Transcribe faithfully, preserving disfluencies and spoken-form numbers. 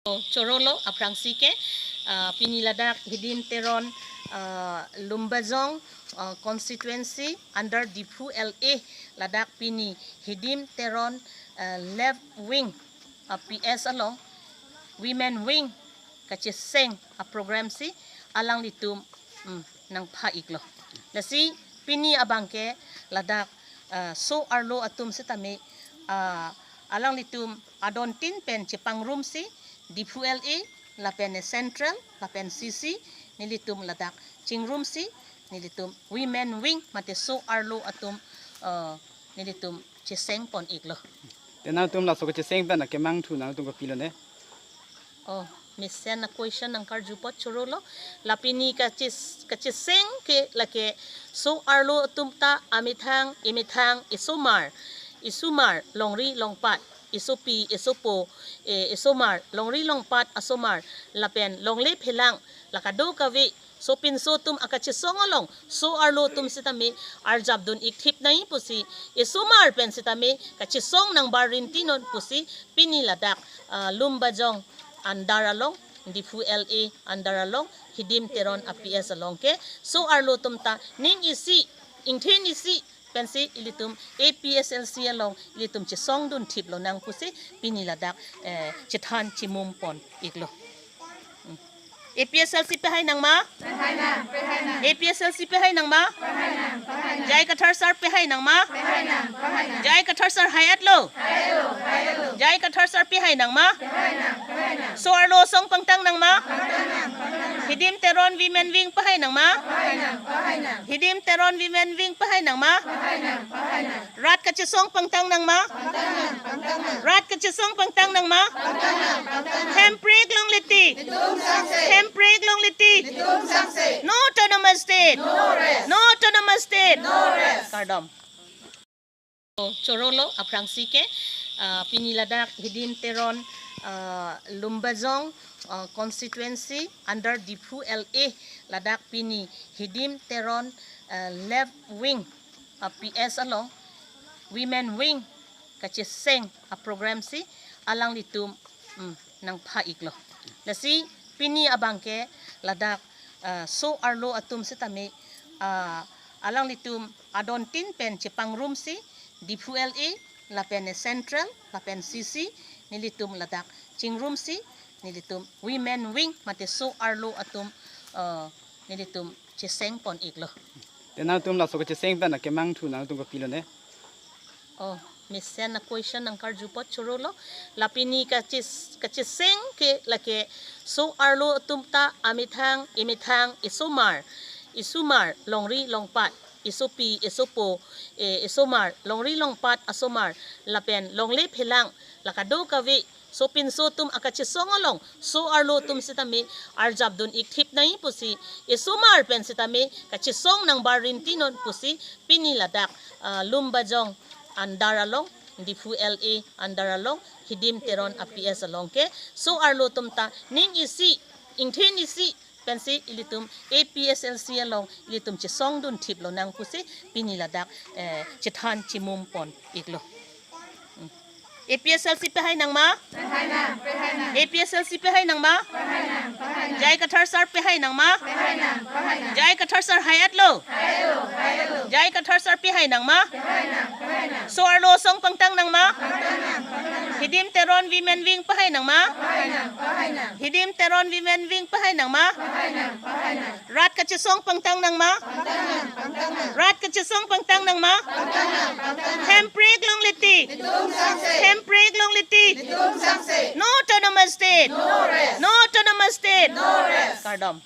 Chorolo aphrangsi ke, ah, pini ladak Hidim Teron, ah, Lumbajong, ah, constituency under Diphu L A, ladak pini Hidim Teron, ah, left wing, ah, P S along women wing kacheseng a program si alanglitum, mm, nangpha iklo. Lasi pini abang ke ladak, ah, so-arlo atum sitame, ah, alanglitum adontin pen chepangrum si Diphu L A lapen Central lapen C C nelitum ladak chingrum si nelitum women wing mate so-arlo atum, ah, nelitum cheseng pon iklo. Te nangtum laso kacheseng pen akemangthu nangtum kopilo ne? Oh, mesen a question nangkarju apot chorolo. La pini kachis-, kacheseng ke lake so-arlo atum ta amethang, emethang, esomar, esomar, longri longpat, esopi, esopo, eh, esomar, longri longpat asomar, lapen longle phelang, la kadokave, sopinso atum akachesong along, so-arlo atum sitame arjapdun ikthip nangji pusi, esomar pen sitame kachesong nangbar rinti non pusi, pini ladak, ah, Lumbajong under along, Diphu L A under along, Hidim Teron a P S along ke, so-arlo atum ta ning isi, ingthin isi, pensi ilitum A P S L C along ilitum chesongdun thip lonang pusi pini ladak, eh, chethan chimum pon iklo. Hmm. A P S L C pehai nangma? Pehai nang, pehai nang. A P S L C pehai nangma? Pehai nang, pehai nang. J I Kathar sir pehai nangma? Pehai nang, pehai nang. J I Kathar sir hai-etlo? Hai-etlo, hai-etlo. J I Kathar sir pehai nangma? Pehai nang, pehai nang. So-arlo asong pangtang nangma? Pangtang nang, pangtang nang. Hidim Teron women wing pehai nangma? Pehai nang, pehai nang. Hidim Teron women wing pehai nangma? Pehai nang, pehai nang. Rat kachesong pangtang nangma? Pangtang nang, pangtang nang. Rat kachesong pangtang nangma? Pangtang nang, pangtang nang. Hemprek longle ti. Netum sangse. Hemprek longle ti. Netum sangse. No autonomous state. No rest. No autonomous state. No rest. Kardom. Chorolo aphrangsi ke, ah, pini ladak Hidim Teron, ah, Lumbajong, ah, constituency under Diphu L A, ladak pini Hidim Teron, ah, left wing, ah, P S along women wing kacheseng a program si alanglitum, mm, nangpha iklo. Lasi pini abang ke ladak, ah, so-arlo atum sitame, ah, alanglitum adontin pen chepangrum si Diphu L A lapen Central lapen C C nelitum ladak chingrum si nelitum women wing mate so-arlo atum, ah, nelitum cheseng pon iklo. Te nangtum laso kacheseng pen akemangthu nangtum kopilo ne? Oh, mesen a question nangkarju apot chorolo. La pini kachis-, kacheseng ke lake so-arlo atum ta amethang, emethang, esomar, esomar, longri longpat, esopi, esopo, eh, esomar, longri longpat asomar, lapen longle phelang, la kadokave, sopinso atum akachesong along, so-arlo atum sitame arjapdun ikthip nangji pusi, esomar pen sitame kachesong nangbar rinti non pusi, pini ladak, ah, Lumbajong under along, Diphu L A under along, Hidim Teron a P S along ke, so-arlo atum ta ning isi, ingthin isi, pensi ilitum A P S L C along ilitum chesongdun thip lonang pusi pini ladak, eh, chethan chimum pon iklo. Hmm. A P S L C pehai nangma? Pehai nang, pehai nang. A P S L C pehai nangma? Pehai nang, pehai nang. J I Kathar sir pehai nangma? Pehai nang, pehai nang. J I Kathar sir hai-etlo? Hai-etlo, hai-etlo. J I Kathar sir pehai nangma? Pehai nang, pehai nang. So-arlo asong pangtang nangma? Pangtang nang, pangtang nang. Hidim Teron women wing pehai nangma? Pehai nang, pehai nang. Hidim Teron women wing pehai nangma? Pehai nang, pehai nang. Rat kachesong pangtang nangma? Pangtang nang, pangtang nang. Rat kachesong pangtang nangma? Pangtang nang, pangtang nang. Hemprek longle ti. Netum sangse. Hemprek longle ti. Netum sangse. No autonomous state. No rest. No autonomous state. No rest. Kardom.